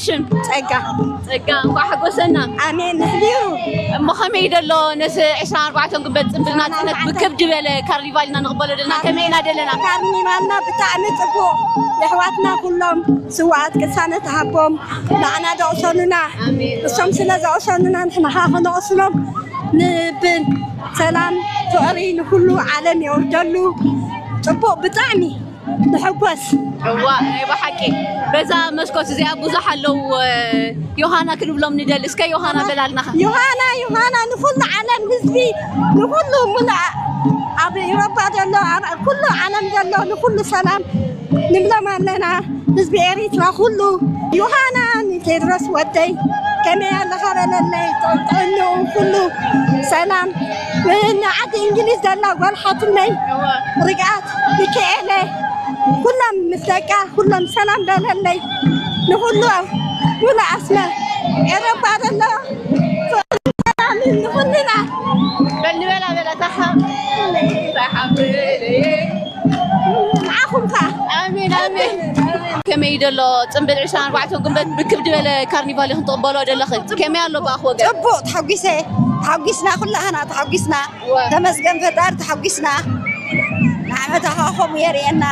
ሽም ጸጋ ጸጋ፣ እንኳዕ ሓጎሰና። ኣሜን። ንሕሊኡ እሞ ከመይ ደሎ ነዚ ዕስራን ኣርባዕተን ግንቦት ጽምብል ናጽነት ብክብ ዝበለ ካርኒቫል ኢና ንቕበሎ ደለና፣ ከመይ ኢና ደለና? ካርኒቫልና ብጣዕሚ ጽቡቕ። የሕዋትና ኩሎም ስዋኣት ቅሳነት ሃቦም ንዓና ደቕሰኑና። ኣሜን። እሶም ስለ ዘቕሰኑና ንሕና ኸዓ ከነቕስኖም ንብል። ሰላም ፍቕሪ ንኩሉ ዓለም የውርደሉ። ጽቡቕ ብጣዕሚ ንሕጎስ። እዋ ናይ ብሓቂ በዛ መስኮት እዚኣ ብዙሕ ኣለዉ። ዮሃና ክንብሎም ንደሊ። እስከ ዮሃና በላልናኻ። ዮሃና ዮሃና ንኩሉ ዓለም ህዝቢ ንኩሉ ሙሉእ ኣብ ኤውሮጳ ዘሎ ኣብ ኩሉ ዓለም ዘሎ ንኩሉ ሰላም ንብሎም ኣለና። ህዝቢ ኤሪትራ ኩሉ ዮሃና ንቴድሮስ ወደይ ከመይ ኣለኻ በለለይ። ጥዕንኡ ኩሉ ሰላም። ንዓዲ እንግሊዝ ዘላ ጓል ሓትነይ ርግኣት ሚካኤለ ኩሎም ምስ ደቃ ኩሎም ሰላም በለለይ። ንኩሉ ሙሉ ኣስመ ኤረባ ዘሎ ሰላም ንኩልና። በል ንበላ በላ ታሓ ታሓ ንዓኹም ከ ኣሜን ኣሜን። ከመይ ደሎ ጽምብል ዕስራን ኣርባዕተን ግንቦት ብክብ ዝበለ ካርኒቫል ኢኹም ትቕበሎ ደለኽን? ከመይ ኣሎ ብኣኽ ወገን? ጽቡቕ ተሓጒሰ ተሓጒስና ኩላህና ተሓጒስና። ተመስገን ፈጣሪ ተሓጒስና። ንዓመታ ከዓ ከምኡ የርእየና።